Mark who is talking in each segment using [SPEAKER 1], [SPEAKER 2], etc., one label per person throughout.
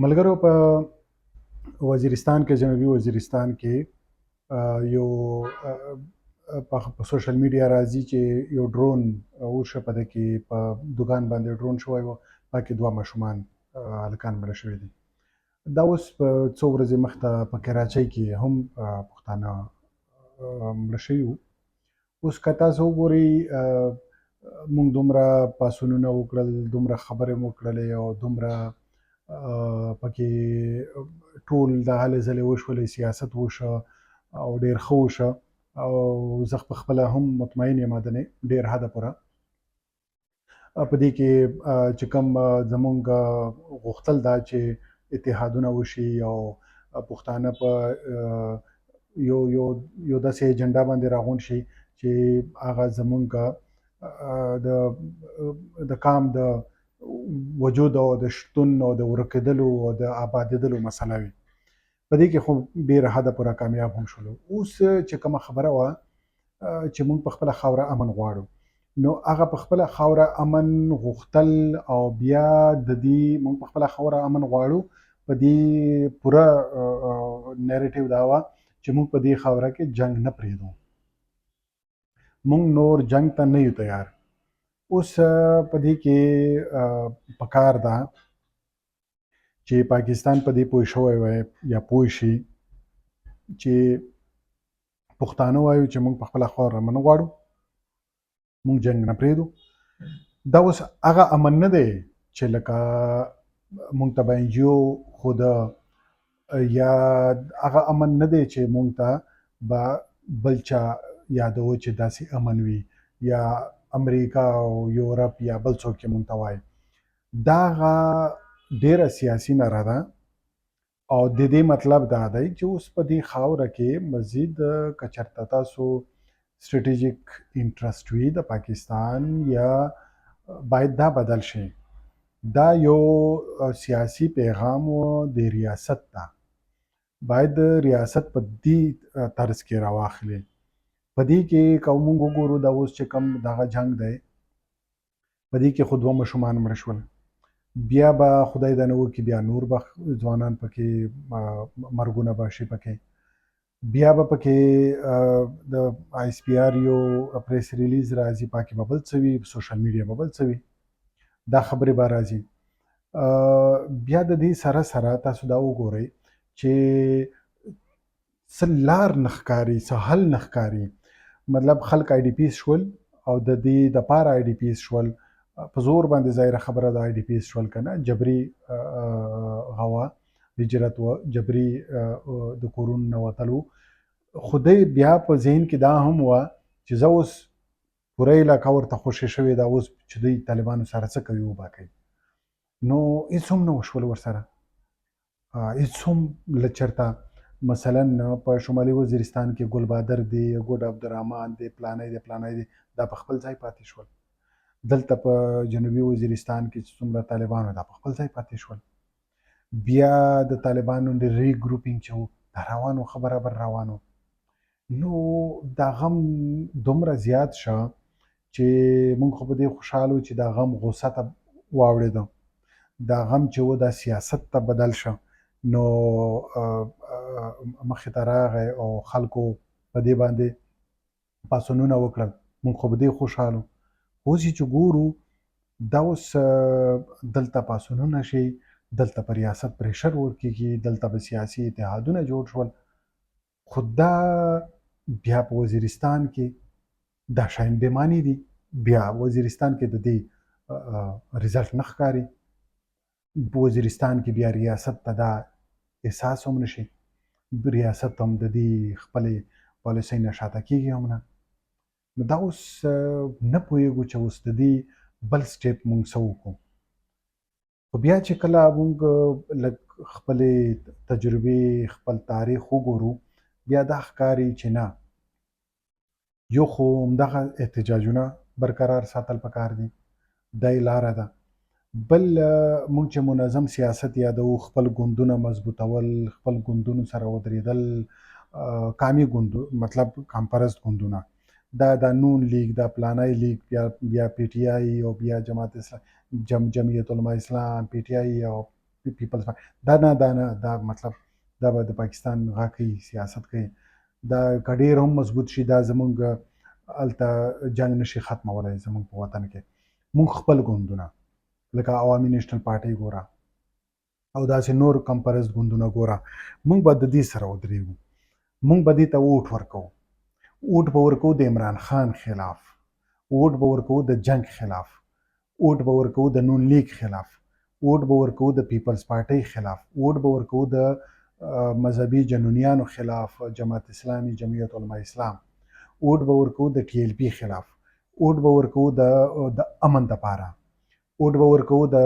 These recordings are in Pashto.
[SPEAKER 1] ملګرو، په وزیرستان کې، جنوبي وزیرستان کې یو په سوشل میډیا راځي چې یو ډرون وشو. په دې کې په دکان باندې ډرون شوی و، پکې دوه ماشومان هلکان مړه شوي دي. دا اوس په څو ورځې مخته په کراچۍ کې هم پښتانه مړه شوي وو. اوس که تاسو وګورئ، موږ دومره پاڅونونه وکړل، دومره خبرې مو وکړلې او دومره پکې ټول د هلې ځلې وشولې، سیاست وشو او ډېر ښه وشو او زه په خپله هم مطمئن یم د ډېر حده پوره په دې کې چې کوم زمونږ غوښتل دا چې اتحادونه وشي او پښتانه په یو یو یو داسې ایجنډا باندې راغونډ شي چې هغه زمونږ د د قام د وجود او د شتون او د ورکېدلو او د آبادېدلو مسله وي، په دې کې خو ډېره حده پوره کامیاب هم شولو. اوس چې کومه خبره وه چې موږ په خپله خاوره امن غواړو، نو هغه په خپله خاوره امن غوښتل او بیا د دې موږ په خپله خاوره امن غواړو، په دې پوره نیریټیو دا وه چې موږ په دې خاوره کې جنگ نه پرېږدو، موږ نور جنگ ته نه یو تیار. اوس په دې کې پکار ده چې پاکستان په دې پوه شوی وای یا پوه شي چې پښتانه وایو چې موږ په خپله خاوره امن غواړو، موږ جنګ نه پرېږدو. دا اوس هغه امن نه دی چې لکه موږ ته به انجیو ښوده، یا هغه امن نه دی چې موږ ته به بل چا یادوو چې داسې امن وي، یا امریکا او یورپ یا بل څوک چې موږ ته وایي. دا هغه ډېره سیاسي نره ده او د دې مطلب دا دی چې اوس په دې خاوره کې مزید که چېرته تاسو سټریټیجیک انټرسټ وي د پاکستان یا باید دا بدل شي. دا یو سیاسي پیغام و د ریاست ته، باید ریاست په دې طرز کې راواخلي. په دې کې که موږ وګورو، دا اوس چې کوم دغه جنګ دی، په دې کې خو دوه ماشومان مړه شول، بیا به خدای دا نه وکړي بیا نور به ځوانان پکې مرګونه به شي پکې. بیا به پکې د آی اس پي آر یو پریس ریلیز راځي، پاکې به بل څه وي، سوشل میډیا به بل څه وي، دا خبرې به راځي. بیا د دې سره سره تاسو دا وګورئ چې څه لار نه ښکاري، څه حل نه ښکاري. مطلب خلک آی ډي پیز شول او د دې د پاره آی ډي پیز شول په زور باندې، ظاهره خبره ده آی ډي پیز شول کنه، جبري غوا هجرت و، جبري د کورونو نه وتلو. خو دی بیا په ذهن کې دا هم وه چې زه اوس پوره علاقه ورته خوشې شوې ده، اوس چې دوی طالبانو سره څه کوي وبه کوي. نو هېڅ هم نه وشول ورسره، هېڅ هم له چېرته. مثلا په شمالي وزیرستان کې ګلبادر دی، ګوډ عبدالرحمن دی، پلانی دی، پلانی دی، دا په خپل ځای پاتې شول. دلته په جنوبي وزیرستان کې چې څومره طالبانو، دا په خپل ځای پاتې شول. بیا د طالبانو د ری ګروپینګ چې و، دا روان و، ښه برابر روان و. نو دا غم دومره زیات شه چې موږ خو په دې خوشحال وو چې دا غم غوسه ته واوړېده، دا غم چې و دا سیاست ته بدل شه. نو مخې ته راغی او خلکو په دې باندې پاڅونونه وکړل، موږ خو په دې خوشحال وو. خو اوس یې چې ګورو، دا اوس دلته پاڅونونه شي، دلته په ریاست پریشر ورکېږي، دلته به سیاسي اتحادونه جوړ شول، خو دا بیا په وزیرستان کې دا شاین بې معنی دي. بیا وزیرستان کې د دې ریزلټ نه ښکاري. په وزیرستان کې بیا ریاست ته دا احساس هم نشي، ریاست هم د دې خپلې پالیسۍ نه شاته کېږي هم نه. نو دا اوس نه پوهېږو چې اوس د دې بل سټیپ مونږ څه وکړو. خو بیا چې کله مونږ لږ خپلې تجربې، خپل تاریخ وګورو، بیا دا ښکاري چې نه، یو خو همدغه احتجاجونه برقرار ساتل پکار دي، دا یې لاره ده. بل مونږ چې منظم سیاست یادوو، خپل ګوندونه مضبوطول، خپل ګوندونو سره ودرېدل، قامي ګوندو، مطلب قامپرست ګوندونه، دا د نون لیګ، دا پلانای لیګ، بیا پی ټی آی او بیا جماعت اسلام، جمعیت علماء اسلام، پی ټی آی او پیپلز دا نه، دا نه، دا مطلب دا به د پاکستان غا کوي، سیاست کوي. دا که ډېر هم مضبوط شي، دا زمونږ هلته جنګ نشي ختمولی. زمونږ په وطن کې مونږ خپل ګوندونه لکه عوامي نیشنل پارټي ګوره او داسې نور کمپرست ګوندونه ګوره، مونږ به د دې سره ودرېږو، مونږ به دې ته ووټ ورکوو. ووټ به ورکوو د عمران خان خلاف، ووټ به ورکوو د جنګ خلاف، ووټ به ورکوو د نون لیګ خلاف، ووټ به ورکوو د پیپلز پارټۍ خلاف، ووټ به ورکوو د مذهبي جنونیانو خلاف، جماعت اسلامي، جمعیت علماء اسلام، ووټ به ورکوو د ټي ایل پي خلاف، ووټ به ورکوو د امن دپاره، ووټ به ورکوو د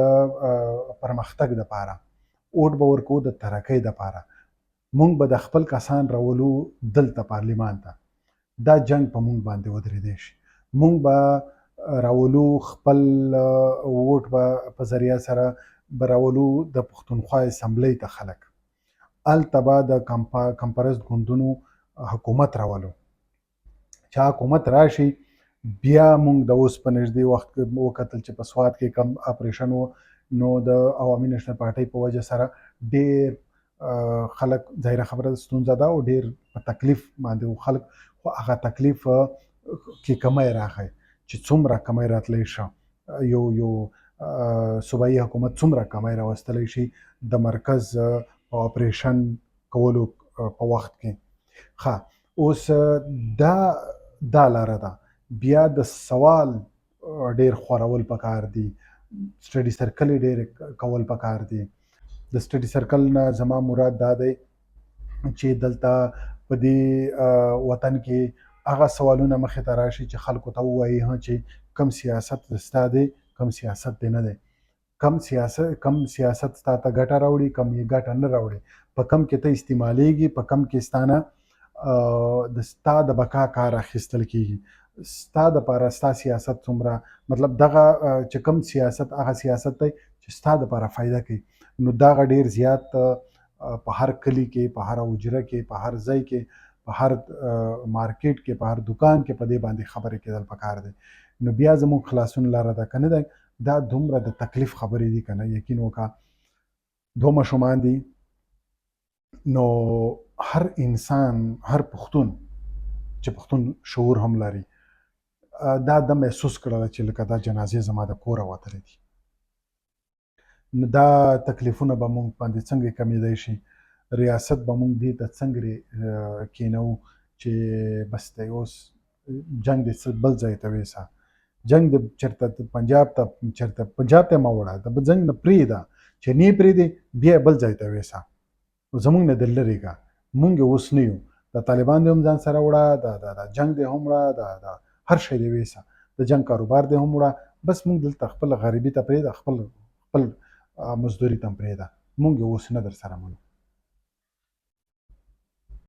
[SPEAKER 1] پرمختګ دپاره، ووټ به ورکوو د ترقۍ دپاره. مونږ به د خپل کسان راولو دلته پارلیمان ته، دا جنګ په مونږ باندې ودرېدی شي. مونږ به راولو خپل ووټ به په ذریعه سره به راولو د پښتونخوا اسمبلۍ ته خلک، هلته به د کمپرست ګوندونو حکومت راولو. چې حکومت راشي، بیا مونږ د اوس په نږدې وخت کې وکتل چې په سوات کې کم اپریشن و، نو د عوامي نېشنل پارټۍ په وجه سره ډېر خلک، ظاهره خبره ستونزه ده او ډېر په تکلیف باندې و خلک، خو هغه تکلیف کې کمی راغی چې څومره کمی راتلی شه، یو یو صوبایي حکومت څومره کمی راوستلی شي د مرکز په اپریشن کولو په وخت کې. ښه، اوس دا دا لاره ده. بیا د سوال ډیر خورول پکار دي، سټډي سرکل ډیر کول پکار دي. د سټډي سرکل نه زما مراد دا دی چې دلته په دې وطن کې هغه سوالونه مخې ته راشي چې خلکو ته ووایي چې کم سیاست ستا دی، کم سیاست دی نه دی، کم سیاست ستا ته ګټه راوړي، کم یې ګټه نه راوړي، په کم کې ته استعمالیږي، په کم کې ستانه د ستا د بقا کار اخیستل کیږي، ستا د پاره ستا سیاست څومره، مطلب دغه چې کم سیاست هغه سیاست دی چې ستا د پاره فایده کوي. نو دغه ډیر زیات په هر کلی کې، په هر حجره کې، په هر ځای کې، په هر مارکیټ کې، په هر دکان کې په دې باندې خبرې کېدل پکار دي. نو بیا زموږ خلاصون لاره ده، که نه ده دا دومره د تکلیف خبرې دي که نه. یقین وکړه، دوه ماشومان دي، نو هر انسان، هر پښتون چې پښتون شعور هم لري، دا د محسوس کړل چې لکه دا جنازې زما د کوره وتلې دي. نو دا تکلیفونه به مونږ باندې څنګه کمیدای شي؟ ریاست به مونږ دې ته څنګه کینو چې بس دی، اوس جنګ دې بل ځای ته ویسه، جنګ دې چېرته پنجاب ته، چېرته پنجاب ته مه وړه، د جنګ نه پرېږده، چې نه پرېږدې بیا بل ځای ته ویسه، زمونږ نه د لرې کا، مونږ اوس نه یو. د طالبان دې هم ځان سره وړه، دا دا دا جنګ دې هم وړه، دا دا هر شی دې ویسه، د جنګ کاروبار دې هم وړه، بس مونږ دلته خپل غریبي ته پرېږده، خپل خپل مزدوري ته هم پرېږده، مونږ اوس نه در سره منو.